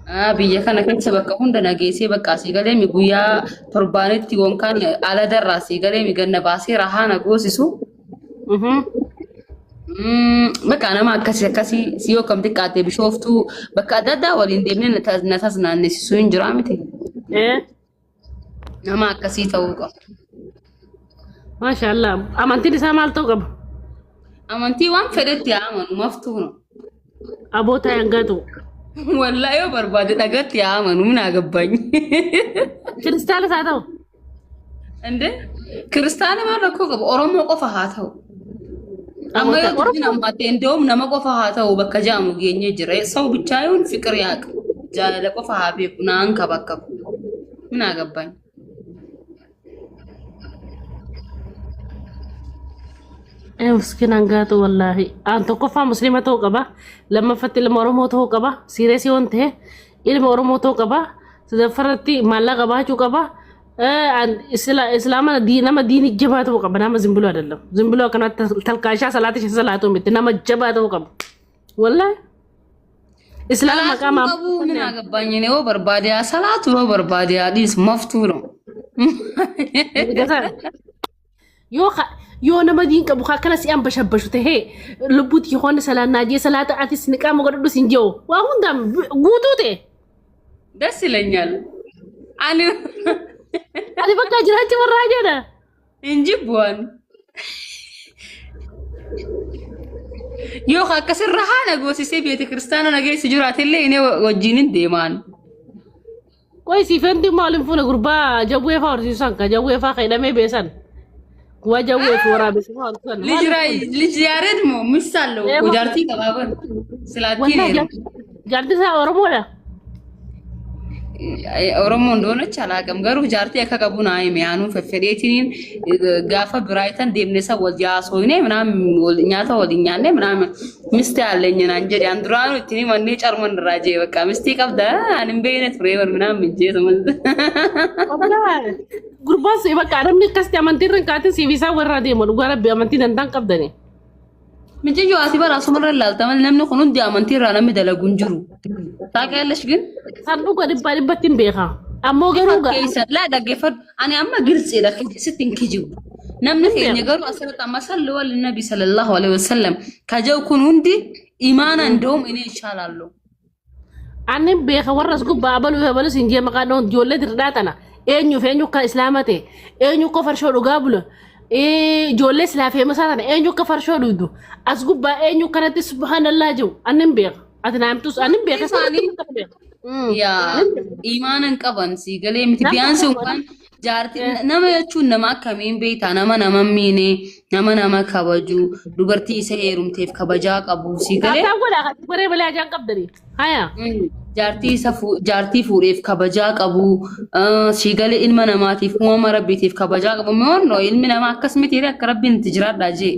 Biyya kana keessa bakka hunda nageessee bakka asii galee guyyaa torbaanitti yookaan ala darraa asii galee ganna baasee rahaa na goosisu. Bakka nama akkasii akkasii si yoo kam xiqqaate bishooftuu bakka adda addaa waliin deemnee na tasnaannessisuu hin jiraa miti. Nama akkasii ta'uu qaba. Maashaallah. Amantiin isaa maal ta'uu qaba? Amantii waan fedhetti haa amanu maftuu no. Aboota hangaatu. Wallaahi yoo barbaade dhagatti haa amanu minaa gabbaanyi. Kiristaanas haa ta'u. Inde kiristaana maal rakkoo qabu Oromoo qofa haa ta'u. Amma yoo dubbiin ammaatti indoom nama qofa haa ta'u bakka jaamu geenyee jira. Saw bichaa yoon fiqir yaaqu jaalala qofa haa beeku naan ka bakka minaa gabbaanyi. Miskiin hangaatu wallaahi. Aan tokkoffaa musliima ta'uu qaba. Lammaffatti ilma Oromoo ta'uu qaba. Siireesii yoon ta'e ilma Oromoo ta'uu qaba. Sadaffaratti maallaqa qabaachuu qaba. Islaama nama diinii jabaa ta'uu qaba. Nama zimbuloo adallam. Zimbuloo akkanatti talkaashaa salaata ishee salaatu miti. Nama jabaa ta'uu qaba. Wallaahi. Islaama maqaa Salaatuu maam. qabu minaa gabbaanyi yoo barbaade haa salaatu yoo barbaade haa dhiisu maftuu no. Yoo yoo nama diin qabu ka akkana si ambashabbashu tahee lubbuuti yohoonni salaannaa jee salaata atis niqaama godhadhu sin je'u waa hundaan guutuu ta'e. Das ይለኛል. Ani Ati bakka jiraachuu warraa jedha. hin jibbuwan. Yoo akkasirra haala goosisee beete kiristaana nageessu jiraatellee inni wajjin hin deemaan. Qoy siifeentii maal hin fuune gurbaa jawwee faa horsiisan ka jawwee faa ka hidhamee beesan. Kuwa jawwee fi waraabessi faa horsiisan. ልጅ ራይ ልጅ ያሬድ ሞ ሚስት አለው እኮ ጃርቲ ቀባበር ስላቲን Jaarti isaa Oromoodha. ኦሮሞ እንደሆነች አላውቅም። ገሩ ጃርቲ akka qabu naa hime anuu feffedheetiin gaafa biraayitan deemne isa wal jaasoyne ምናምን nyaata waliin nyaanne ምናምን ሚስት አለኝ naan jedhe an duraanuu ittiin himannee carman irraa jee በቃ mistii qabda ani hin beekne ture bar ምናምን jee Gurbaan si bakka namni akkasitti amantii irra hin kaatin siif isaa warraa deema dhugaa rabbi amantii danda'an qabdani. Mijiyyoo ati bara asumarra ilaalta malee namni kun hundi amantii irraa namni dalagu hin jiru. Taaqeellesh ግን San dhuga dhibbaa dhibbatti hin beeka. Ammoo garuu gaa keessa laa dhaggeeffadhu ani amma girtsiidha sitti hin kijibu. Namni keenya garuu asirratti amma sallu wal nabi sallallahu alaihi wasallam kaja'u kun hundi imaana እንደውም እኔ ይሻላለሁ። Ani beeka warra as gubbaa abaluu fi abaluu siin jee maqaa dhoon ijoollee dirdaa tana eenyuuf eenyu akka islaama ta'e eenyu akka farshoo dhugaa bula ijoollee silaa feemasaa tana eenyu akka farshoo dhugdu as gubbaa eenyu kanatti subhaanallaa jiru ani hin beeka ati naa himtus ani hin beeka Isaanii yaa imaana hin qaban si galee miti biyaansi unkaan jaarti nama jechuun nama akkamiin beektaa nama nama hin miine nama nama kabaju dubartii isa heerumteef kabajaa qabu si galee. Taataan godhaa kan baree malee ajaan qabdanii. Haya. Jaartii isa jaartii fuudheef kabajaa qabu si galee ilma namaatiif uumama rabbiitiif kabajaa qabu moonno ilmi namaa akkas miti akka rabbiin itti jiraadhaa jee.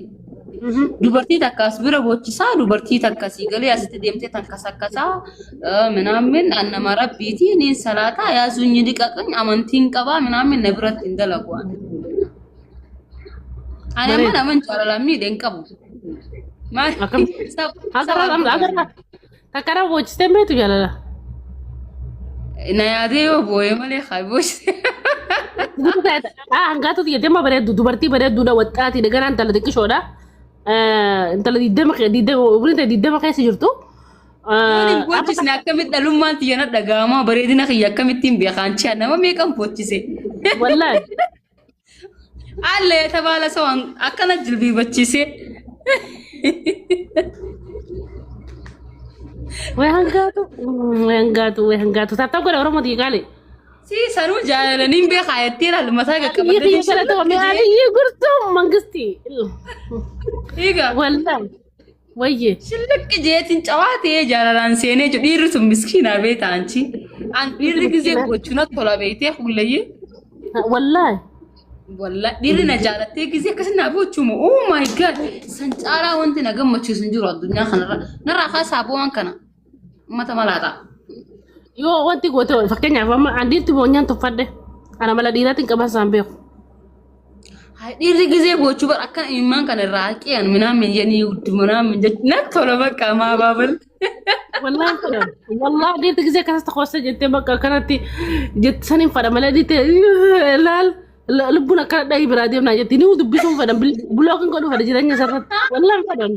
Dubartii takka as bira bochisaa dubartii takka si galee asitti deemtee takka sakkasaa ምናምን nama rabbiiti niin salaataa yaazuኝ ልቀቅኝ amantiin qabaa ምናምን na biratti hin dalagu. Ani amma naman jaalala miidhe hin qabu. Maal Akkam? Agarra takkara boochisteen beektu jaalala. Na yaadee yoo boo'e malee haa boochise. Hangaatu xiyyeetema bareeddu dubartii bareedduudha waxxaatiidha ganaa intala xiqqishoodha. Intala diddama umriin ta'e diddama keessa jirtu. Yoon hin boochisne akkamitti dhalummaan tiyya na dhaga'ama bareedina kiyya akkamittiin beekaan chi'a nama meeqan boochise. Wallaahi. Alle የተባለ ሰው akkana jilbiibachiisee. Way hangaatu way hangaatu way hangaatu taattaa godha Oromoo xiqqaale. Si sanuu jaalalaniin beekaa jettee ilaalu mataa Biyya qaqqabatee kiyya kana ta'u mi'aaliyyii gurtuu mangisti. Egaa Wallaahi. Wayye. shilliqqi jeetiin cawaa ta'ee jaalalaan seenee jiru dhiirri sun miskiinaa beektaa anchi. An dhiirri gizee gochuun tola beektee hulleyyee. Wallaahi. Wallaahi dhiirri na jaalattee gizee akkasii naa bochuuma oh my god san caalaa wanti na gammachiisu hin jiru addunyaa kanarra narraa kaasaa bu'aan kana uummata malaaxaa. Yoo wanti goote fakkeenyaaf amma andiitti boonyaan tuffadhe ana mala dhiiraatiin qaban isaan beeku. Dhiirri gizee gochuu bar akkana imimmaan kana irraa haqee ምናምን የኔ ውድ ምናምን natti tola bakka maa baabal. Wallahi hin fedhan. Wallahi dhiirti gisee akkas tokkossa jettee bakka akkanatti jetti san hin fedhan malee dhiirti laal lubbuun akkana dhahii biraa deemnaa jetti ni dubbisuun fedhan bulookin godhuu fedha jireenya isarratti. Wallahi hin fedhan.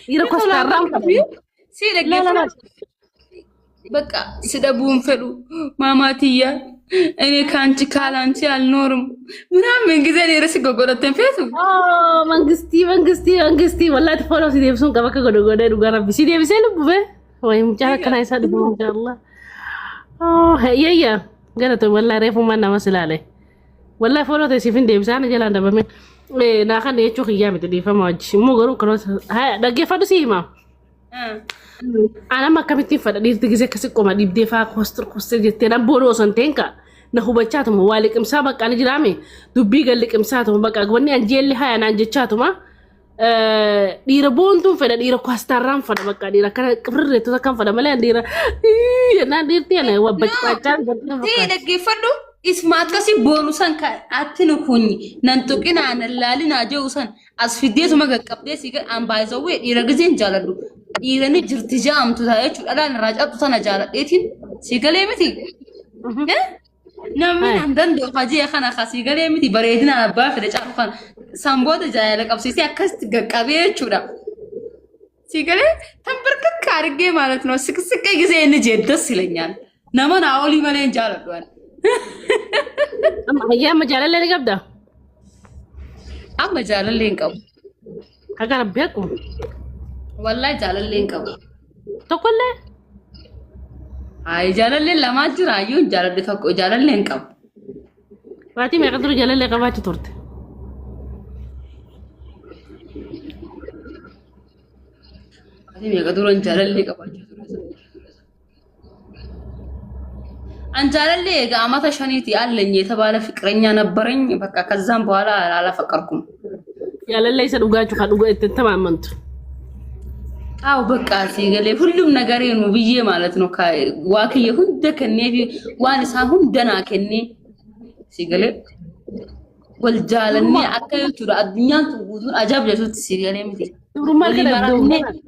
Dhiira kostaarraa hin fedhan. Si Laa laa laa. dhaggeeffadhu. በቃ ስደቡን ፈሉ ማማትያ እኔ ከአንቺ ካላንቺ አልኖርም ምናምን ጊዜ እኔ ርስ ጎጎደተን ፌቱ Oh, mangistii mangistii mangistii wallahi follow si deebisuun qaba akka godhe godhee dhugaa rabbi si deebisee lubbu be wayi mucaan akkanaa isaa dhugu inshallah. Oh, yayya galatoom wallahi reefumaan nama silaale. Wallahi follow ta'e siif hin deebisa ana jalaan dabame. Naa kana jechuu kiyyaa miti dhiifama wajji immoo garuu akkanoota haya dhaggeeffadhu si hima. Anama akkamittiin fedha dhiirti gisee akkasi qoma dhiibdee faa kostir kostir jettee na booda osoo hin ta'in ka na hubachaatuma waa liqimsaa bakka ni jiraame dubbii gal liqimsaatuma bakka wanni an jeelli haya naan jechaatuma dhiira boontuun fedha dhiira kwastaarraan fedha bakka dhiira akkana qifirreetota kan fedha malee dhiira jennaan dhiirti ana wabbacbaachaan Si dhaggeeffadhu isma akkasii boonu san atti nu kunyi nan tuqinaa nan laalinaa jedhu san as fiddeetuma qaqqabdee si an baay'isawwee dhiira gizeen jaaladhu dhiira ni jirti ja'amtu ta'a jechuudha dhalaan irraa cabtu sana jaaladheetiin si galee miti. Namni nan danda'u hajii kana kasii galee miti bareedina abbaa fedhe caalu kana san booda jaalala qabsiisee akkasitti qaqqabee jechuudha. Si galee ተንበርክክ አድርጌ ማለት ነው። ስቅስቅ ጊዜ እንጂ ደስ ይለኛል። ነመን አኦሊ መሌን jaaladhu ani. Hayyaa amma jaalallee ni qabda Amma jaalallee hin qabu. Akka rabbi haqqu. Wallahi jaalallee hin qabu. Tokkollee. Hayi jaalalleen lamaa jira hayyuu hin jaaladhe tokko jaalallee hin qabu. Maatii meeqa dura jaalallee qabaachuu turte? Maatii meeqa dura jaalallee qabaachuu ture? An jaalallee egaa amata shaniiti አለኝ የተባለ ፍቅረኛ ነበረኝ። በቃ ከዛም በኋላ አላፈቀርኩም። Jaalallee isa dhugaachuu kan dhugaa ittiin tamaamantu. አው በቃ ሲገሌ ሁሉም ነገሬ ነው ብዬ ማለት ነው። ዋክዬ ሁንደ ከኔ ዋን ሳ ሁንደና ከኔ ሲገሌ ወልጃለኔ አከዩቱ አዱኛን ጉቱን አጃብ ጀቱት ሲገሌ ምቲ Dubrummaa walii harka maraannee dhabdee.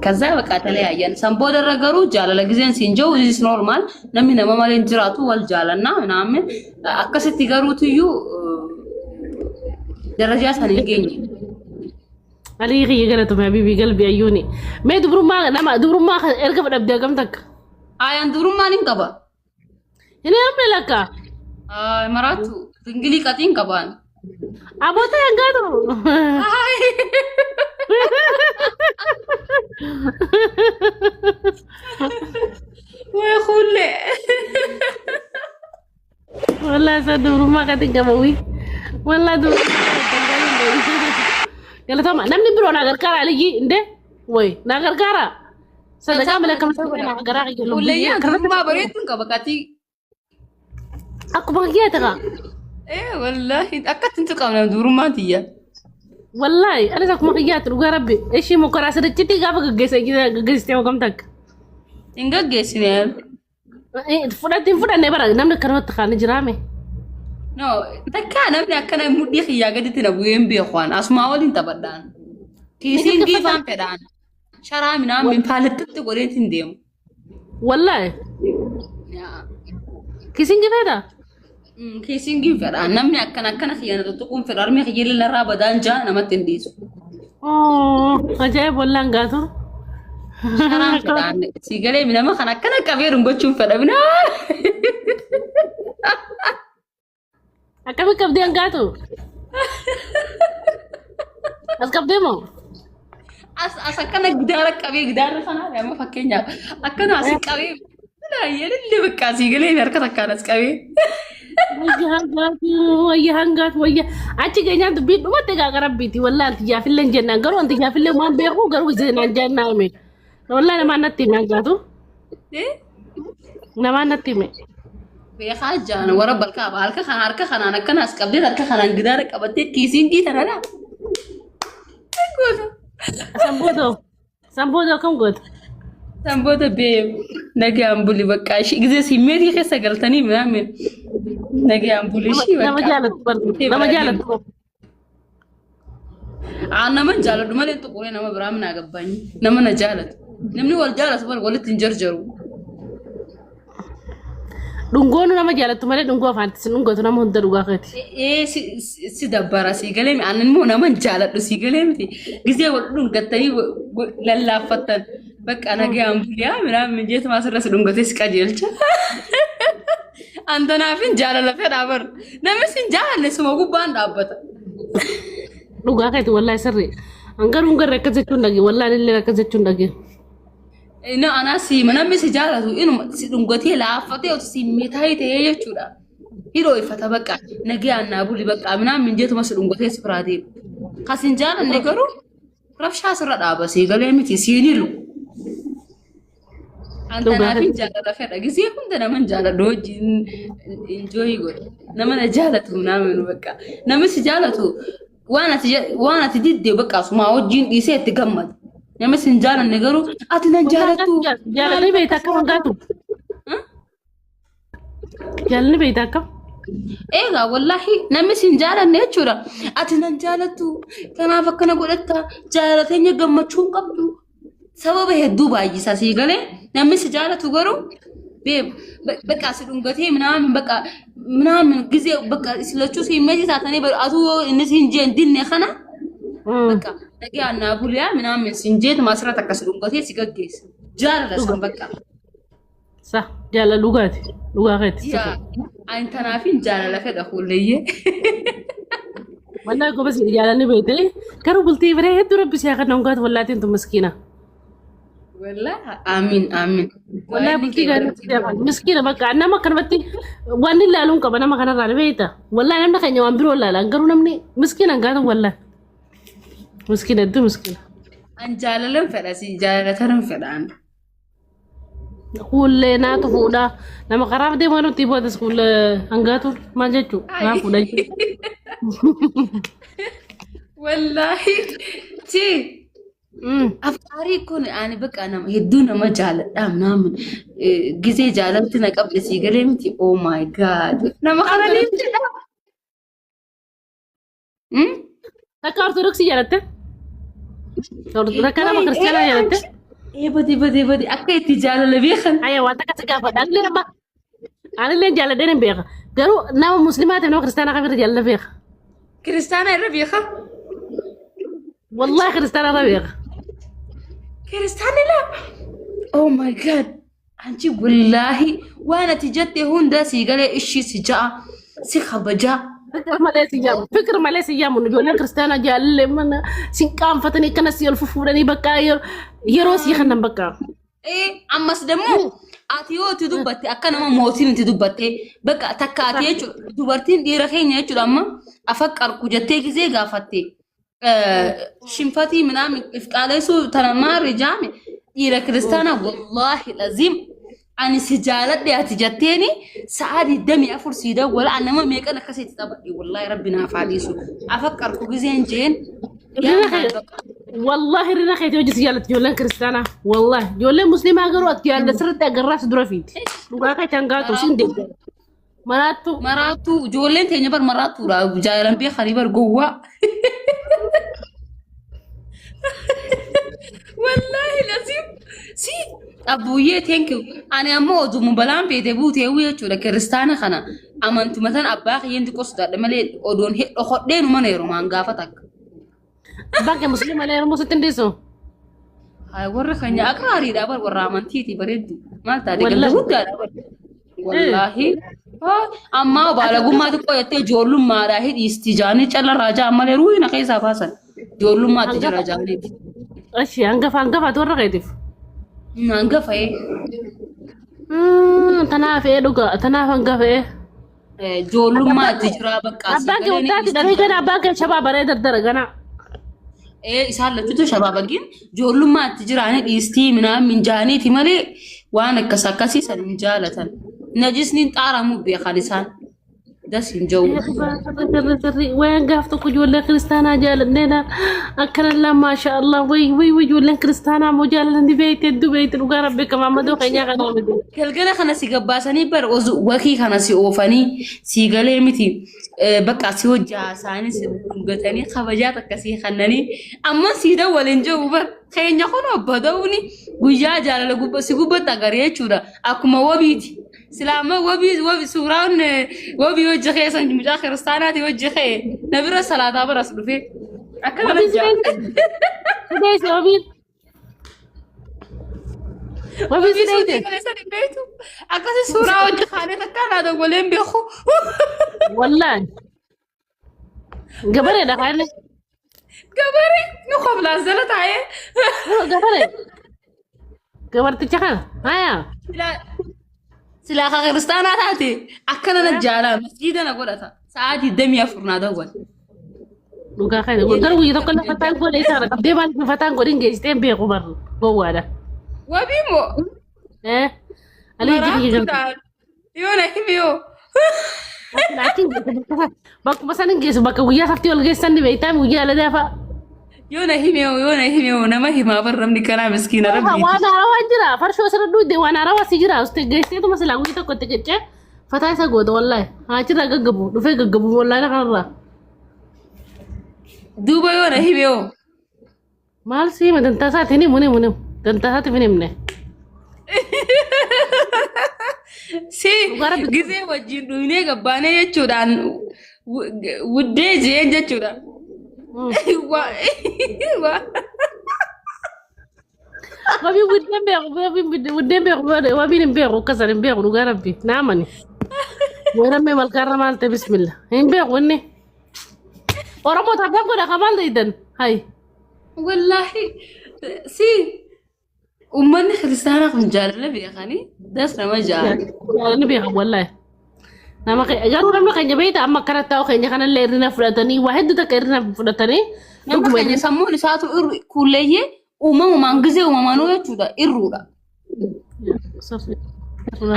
ከዛ በቃ ተለያየን። ሰንቦደ ረገሩ ጃለለ ጊዜን ሲንጀው ዚስ ኖርማል ነሚ ነመ መሌን ጅራቱ ወል ጃለና ምናምን አከስቲ ገሩትዩ ደረጃ ሰን ይገኝ Alii kiyya galatoomi habiibii galbi ayyuuni. Mee dubrummaa nama dubrummaa erga dhabdee akkam takka? አያን ዱሩማን እንቀባ Hin heerumne lakka. አይ መራቱ ድንግሊ ቀጢን ቀባን Aboota hangaatu. ወይ ሁሌ Wallahi isa dubrummaa kan qabawi. Wallahi dubrummaa galatooma namni biroo naa gargaara aliyyi inde way naa gargaara. Sadaqaa malee akkamitti naa garaa kiyya ሁለያ lubbuu. ዱሩማ በሬቱን ቀባ ቀጢ Akkuma kiyya ta'a. ወላሂ አካትን ትቀምነ ዱሩማ ትያ Wallahi anis akkuma kiyyaatti dhugaa rabbi ishii mokoraa sirriitti gaafa gaggeessitee hogam takka. እንገጌስነ Fudhatti hin fudhanne bara namni akkanumatti kaanii jiraame. No, takka namni akkana mudhii kiyyaa gaditti na bu'ee hin beeku waan asumaa waliin taphadhaan. Kiisiin giifaan fedhaan. Sharaa minaan paalittitti godheetti hin deemu. Wallahi kisiin gifeeta. Kiisiin giin fedhaan namni akkana akkana kiyya na tuttuquun fedhu harmi kiyya narraa badaan jaa namatti hin dhiisu. Ajaa'iba wallaan gaatu. Sharaan fedhaan si galee nama kana akkana qabee dhungachuun fedha minaa. Akkamitti qabdee hangaatu? As qabdee moo? As as akkana gidaara qabee gidaara kanaa amma fakkeenyaaf akkana as qabee የሌለ በቃ si galee harka takkaan as qabee. Wayya hangaatu wayya hangaatu wayya achi geenyaan dubbiin dhumatti egaa qarabbiiti wallahi anti jaafillee hin jennaan garuu anti jaafillee waan beeku garuu seenaan jennaa hime. Wallahi namaan natti hime hangaatu. Namaan natti hime. Beekaa jaan warra balkaa harka kana harka kanaan akkana as qabdee harka kanaan gidaara qabattee kiisiin giitanadha. Sanbootoo sanbootoo akkam goota? Sanboota bee nagaan buli bakka ishii gisee simmeetii keessa galtanii minaamin nagaan buli ishii Nama bakka. jaalatu bartu nama jaalatu. Aan nama hin jaaladhu malee tuquree nama biraa minaa gabbaanyi. Nama na jaalatu. Namni wal jaalatu bar walitti hin jarjaru. Dhungoon nama jaalattu malee dhungoo afaan itti sin dhungatu nama hunda dhugaa keeti. Ee si dabbara sii galee mi aannan immoo nama hin jaaladhu sii galee miti. Gizee wal dhungattanii lallaaffattan bakka nagayaan buliyaa midhaan mijeetuma asirra si dhungatee si qajeelcha. Antanaafin jaalala fedhaa bar. Namni sin jaalanne suma gubbaan dhaabbata. Dhugaa keeti wallaahi sirrii. An garuu hin garre akkas jechuun dhagee wallaahi illee akkas jechuun dhagee. Na anaa si namni si jaalatu inuma si dhungatee laaffatee otoo si miitaayii ta'ee jechuudha. Hidhoo iffata bakka nagayaan naa buli bakka minaan minjeetuma si dhungatee si biraa deema. Kas hin jaalanne garuu rabshaa sirra dhaaba sii galee miti siin hilu. Antanaafin jaalala fedha gisee hunda naman jaaladhu wajjin enjoy godha. Nama na jaalatu naaminu bakka. Namni si jaalatu waan ati didde bakka asumaa wajjin dhiisee itti gammada. Namni si hin jaalanne garuu ati nan jaalattu. Jaalalli beektaa akkam hangaatu? Jaalalli beektaa akkam? Egaa wallaahi namni si hin jaalanne jechuudha. Ati nan jaalattu kanaaf akkana godhatta jaalateenya gammachuu hin qabdu. Sababa hedduu baay'isa sii galee namni si jaalatu garuu bakka si dhungatee minaamin bakka minaamin gizee bakka silachuu si meesii taatanii atuu yoo inni si hin jeen dinne kana bakka nagaan naa buliyaa minaamin si hin jeetuma asirratti akkas dhungatee si gaggeessa. Jaalala san bakka. Sa jaalala dhugaati. Dhugaa keeti. Yaa ani tanaafin jaalala fedha fuulleyyee. Wallaahi gobas jaalalli beekte garuu bultii biree hedduu rabbi si haa kennu hangaatu wallaatiin tun miskiina. Wallaahi amiin amiin. Wallaahi bultii gaarii rabbi si haa kennu miskiina bakka nama akkanumatti waan inni ilaaluun qaba nama kanarraa ni beekta. Wallaahi namni keenya waan biroo ilaala garuu namni miskiina hangaatu wallaahi. Miskiina hedduu miskiina. An jaalalan fedha si jaalala tanan fedhaan. Kuullee naatu fuudhaa nama karaaf deemaa nuti boodas kuullee hangaatu maal jechuu naa fuudha jechuudha. Wallaahi ti afaarii kun ani bakka nama hedduu nama jaaladha naamun gizee jaalalti na qabde sii galee miti oh my god nama kana ni jedha. Takka ortodoksii jaalatte? Takka nama kiristaanaa jaalatte? Ee bade bade bade akka itti jaalala beekan. Ayya waan takka si gaafadha. Anillee nama anillee jaaladheen hin beeka. Garuu nama muslimaa ta'e nama kiristaanaa kamirra jaalala beeka. Kiristaanaa irra beeka. Wallahi kiristaanaa irra beeka. Kiristaanni laa. Oh my god. Anchi wallaahi waan ati jette hunda sii galee ishii si ja'a si kabajaa. Fikir malee si yaamu. Fikir malee si yaamu. Ijoolleen kiristaanaa jaalallee mana si qaanfatanii akkana si ol fufuudhanii bakka yeroo si kennan bakka. Ee ammas demmoo ati yoo itti dubbatte akka nama mootiin itti dubbatte bakka takka ati jechuudha dubartiin dhiira keenya jechuudha amma afaqqarku jettee gizee gaafatte shinfatii minaamin if qaaleessuu tana maarri jaame dhiira kiristaanaa wallaahi laziim ani si jaaladhe ati jetteeni sa'a 24 sii dawwala an nama meeqan akkasitti taphadhe wallaahi rabbi naaf haa dhiisu afaqqarku gizeen jeen Hirrina kee wallaahi hirrina keetii hojii si jaallatti ijoolleen kiristaanaa wallaahi ijoolleen musliimaa garuu ati jaalla sirriitti agarraas dura fiiti dhugaa kee changaatu siin deeggaru maraattu Maraattuu ijoolleen teenya bar maraattuudha jaalalan beekanii bar gowwaa. Wallaahi lasiif si abbuyyee thank you. Ani ammoo oduma balaan feete buutee jechuudha kiristaana kana amantuma tan abbaa kiyyeen xiqqoo sodaadha malee odoon hodheenu mana yeroo gaafa takka. Abbaan kee musliima malee yeroo sitti hin dhiisu. Haa warra keenya akraariidha bar warra amantiiti bareeddu. Maal taate ganda Wallaahi. guddaadha bar. Wallaahi. Ammaa baalagummaa xiqqoo jettee ijoollummaadhaa hidhiisti jaanii callarraa jaan malee ruuhi na keessaa baasan. Ijoollummaatti jira jaaniiti. Ashi hangafa hangafaatu warra keetiif. Hangafa ee. Tanaaf ee dhugaa tanaaf hangafa ee. Ijoollummaatti jira bakka Abbaan kee waggaatti dhabee gana abbaan kee shabaa baree dardara gana. Ee isaan lachuutu shabaaba gin ijoollummaatti jiraanii dhiistii minaan minjaaniiti malee waan akkas akkasii san hin jaalatan. Najisni xaaramuu beekan isaan. Das hin jiru. Sirri sirri waan gaaf tokko ijoollee kiristaanaa jaalannee akkanallee, maasha Allah, way way way, ijoolleen kiristaanaa moo jaalalanii beekte, hedduu beekte, dhugaa rabbi kama ammadoo keenyaa kana miti. Galgala kana si gabbaasanii bar wakii kana si oofanii si galee miti, bakka si hojjaa isaanii si dhungatanii kabajaa takka si kannanii amma si dawwaliin jiru. Bar keenya kun obbo ta'uuni guyyaa jaalala gubba si gubbatti agaree jechuudha, akkuma wabiiti. Silaama wabii wabii suuraan wabii hojii keessan mucaa kiristaanaati hojii kee na bira salaataa baras dhufee akka kana Wabii si jaa. Sideesse wabiin. Wabii si Wabii suutii deesse. kana isa hin beektu, akkasi suuraa hojii kaanee takka naa dawwalee hin beeku. Wallaahi. Gabareedha kaane. Gabaree nu koblaan jala taa'ee. Gabaree. Gabarticha kana. Haya. Silaa ka kiristaanaa taate akkana na jaalaa masjiida na godhata. Sa'aa 24 naa dawwal. Dhugaa kana. Garuu guyyaa tokko lafa fataan godhe isaa qabdee maal fataan godhin geessitee hin beeku bar gowwaadha. Wabii moo? Eh. Alii jiri Maraatu ta'an. Yoo na himi yoo. Bakkuma san hin geessu, bakka guyyaa saftii ol geessan ni beektaa, guyyaa aladaa fa'a. Yoo na himi yoo, yoo na himi yoo, nama himaa bar namni kanaa miskiina rabbiiti. Waan haarawaa jira, farshoo asirra dhuudde, waan haarawaa si jira, uste geesseetuma silaa guyyaa tokko itti qiccee fataa isa goota, wallaahi achirraa gaggabu dhufee gaggabu, wallaahi kanarraa. Duuba yoo na himi yoo. Maal si hima? Dantaa isaatiin himu, himu, himu, dantaa isaatiif hin himne. Si Dhugaa rabbi. Gizee wajjin dhuynee gabbaanee jechuudhaan wuddee jeen jechuudha. Wabiin wuddeen beeku, wabiin wuddeen beeku, wabiin hin beeku, akkasan hin beeku, dhugaa rabbi naamani. Weerammee malkaarra maal ta'e, bismillah, hin beeku inni. Oromoo tabbaan godha ka maal ta'an hay. Wallaahi si uummanni kiristaanaa kun jaalala beekanii das nama jaalala. Ni beekan wallaahi. Nama garuu namni keenya beekta, amma akkana taa'u keenya kanallee hirrina fudhatanii, waa hedduu takka hirrina fudhatanii. Nama Dhuguma. keenya sammuun isaatu kulleeyyee uumamumaan gizee uumamanuu jechuudha, irruudha.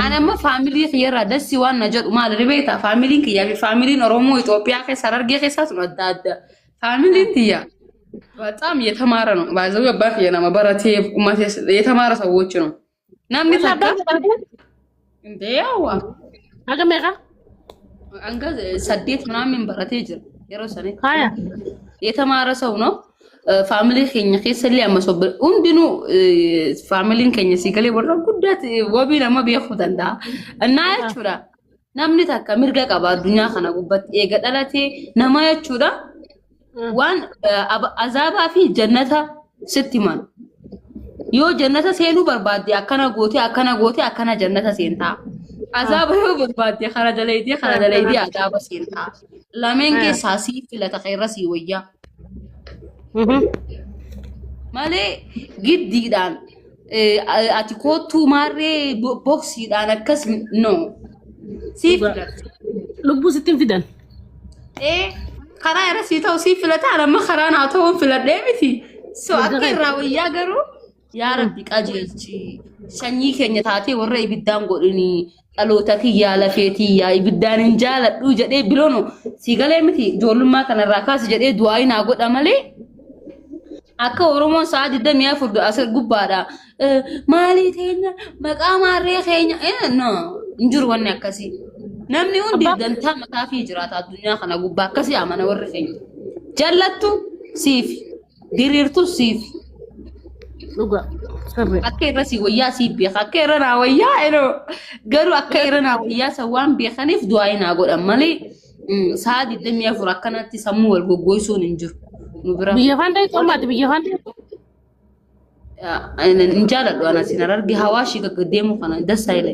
Ani amma faamilii kiyyarraa dassi waan na jedhu maal beektaa? Faamiliin kiyyaa fi faamiliin Oromoo Itoophiyaa keessa Harargee keessaa sun adda adda. Faamiliin tiyya በጣም የተማረ ነው። ባይዘው አባት nama baratee ummata የተማረ ሰዎች ነው። Namni takka እንዴ ያዋ Haga meeqa? hanga saddeet ምናምን baratee jira yeroo sanitti. Haya. የተማረ ሰው ነው። Faamilii keenya keessallee amma sobbe hundinuu faamiliin keenya si galee warra guddaatti wabii nama beekuu danda'a. Innaa jechuudha, namni takka mirga qaba addunyaa kana gubbatti eega dhalatee nama jechuudha. Waan azaabaa fi jannata sitti himan. Yoo jannata seenuu barbaadde akkana gootee, akkana gootee, akkana jannata seentaa. Azaaba yoo barbaadde kana dalaydee, kana dalaydee azaaba seentaa. Lameen keessaa sii filata, irra sii wayyaa. Malee giddiidhaan ati koottuu maarree boksiidhaan akkas no. Sii filata. Lubbuu sitti hin fidan. Ee, karaa irra sii ta'u sii filata, amma karaa naa ta'uun filadhee miti. So akka irraa wayyaa garuu yaa Rabbi qajeelchi, sanyii keenya taatee warra ibiddaan godhini, dhaloota kiyyaa lafee tiyyaa ibiddaan hin jaaladhu jedhee biloono sii galee miti, ijoollummaa kanarraa kaasi jedhee du'aa naa godha malee akka Oromoon sa'a 24 as gubbaadha. Maalii teenya maqaa maarree keenya no hin jiru wanni akkasii. Namni hundi dantaa mataa fi jiraata addunyaa kana gubbaa, akkasii amana warri keenya. Jallattu siif, diriirtu siif. Dhugaa. Sirri. Akka irra si wayyaa siif beeka, akka irra naa wayyaa yeroo garuu akka irra naa wayyaa san waan beekaniif du'aa naa godhan malee sa'a 24 akkanatti sammuu wal goggoisuun hin jiru. Nu bira. Biyya afaan ta'e xommaati, biyya afaan ta'e. Hin jaaladhu ana sin arge hawaashii gaggadeemu kana dasa ile.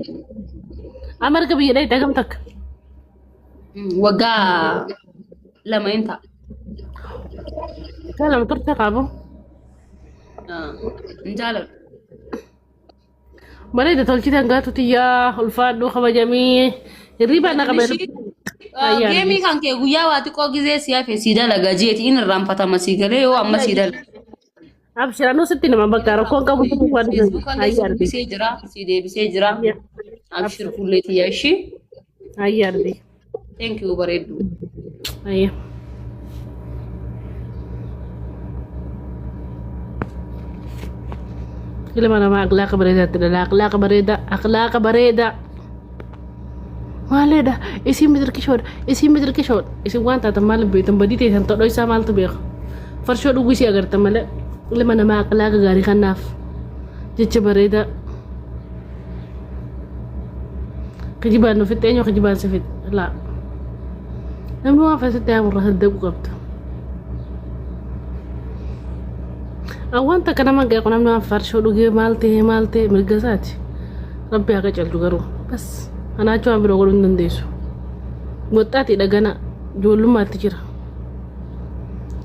Amma erga biyya dhayite hagam takka? Waggaa 2 hin ta'a. Waggaa 2 turte qaabu. Hin jaaladhu. Bareeda, tolchite hangaatu tiyyaa, ulfaadhu, kabajamii hirriibaa na qabe. Geemii kan kee guyyaa waa xiqqoo gizee si hafe si dalaga jeeti, inni irraanfatama si galee yoo amma si dalaga. Abshiraanuu sitti nama bakka rakkoon qabu. Feesbuukallee si dubbisee jira, si deebisee jira. Abshir, fuullee tiyyaa ishii. Ayyaardi. Thank you bareedduu. Ayya. Ilma namaa akhlaaqa bareedaatti dhala. Akhlaaqa bareedaa. Akhlaaqa bareedaa. Maaleedha isin mitirkishoodha isin mitirkishoodha isin waan taatan maal beektan badii teessan todhoo isaa maaltu beeka farshoo dhuguu isii agartan malee ilma namaa akhlaaqa gaarii kanaaf jecha bareedaa kijibaan nu fixxe eenyu kijibaan si fixxe laa namni waan fasitti haamurra saddaquu qabda. Waan takka nama qeequ namni waan farshoo dhugee maal ta'e maal ta'e mirga isaati. Rabbi haa qacelchu garuu. Bas anaa achi waan biroo godhuu hin dandeessu. Waxxaatiidha gana ijoollummaatti jira.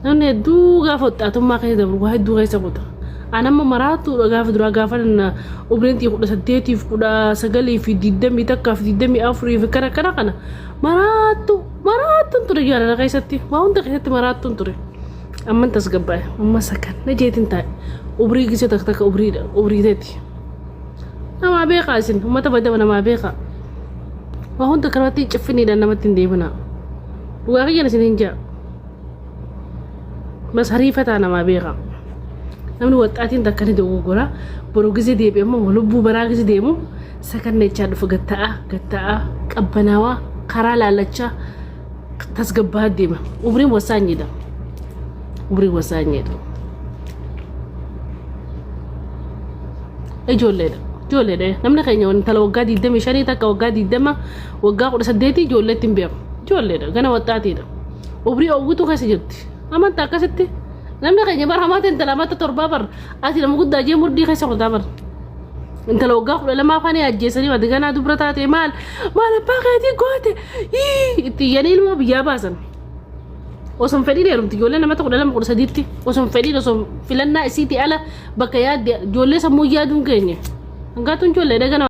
Namni hedduu gaafa waxxaatummaa keessa dabru waa hedduu keessa kuta. An amma maraatuudha gaafa duraa gaafa umriin xii 18f 19 fi 21 fi 24 fi kana kana kana maraattu maraattuun ture jaalala keessatti waa hunda keessatti maraattuun ture. Amman tasgabbaa'e amma sakan na jeetin taa'e umrii gisee takka takka umriidha umrii teeti. Namaa beekaa isin uummata badama namaa beekaa. Waa hunda kanatti ciffiniidhaan namatti hin deebinaa. Dhugaa kiyyan isin hin jaa. Bas hariifataa namaa beekaa. Namni waxxaatiin takka ni dogoggora. Boru gisee deebi'e immoo lubbuu baraa gisee deemu sakannechaa dhufa gatta'aa gatta'aa qabbanaawaa karaa laallachaa tasgabbaa'aa deema. Umriin wasaanyiidha. Umriin wasaanyiidha. Ijoolleedha. Ijoolleedha. Namni keenya intala waggaa 25 takka waggaa 20 waggaa 18 ijoolleetti hin beeku. Ijoolleedha. Gana waxxaatiidha. Umrii oowwituu keessa jirti. Amantaa akkasitti. Namni keenya bara hamaata intala amata torbaa bar ati nama guddaa jee murdii keessa kutaa bar. Intala waggaa 12 afaan ajjeesanii ati ganaa dubra taate maal maal abbaa keetii goote itti iyyanii ilmoo biyyaa baasan. Osoo hin fedhiin heerumti ijoollee namata 12 13tti osoo hin fedhiin osoo filannaa isiitii ala bakka yaadde ijoollee sammuu yaaduun keenya. Hangaatuun ijoollee dhagana.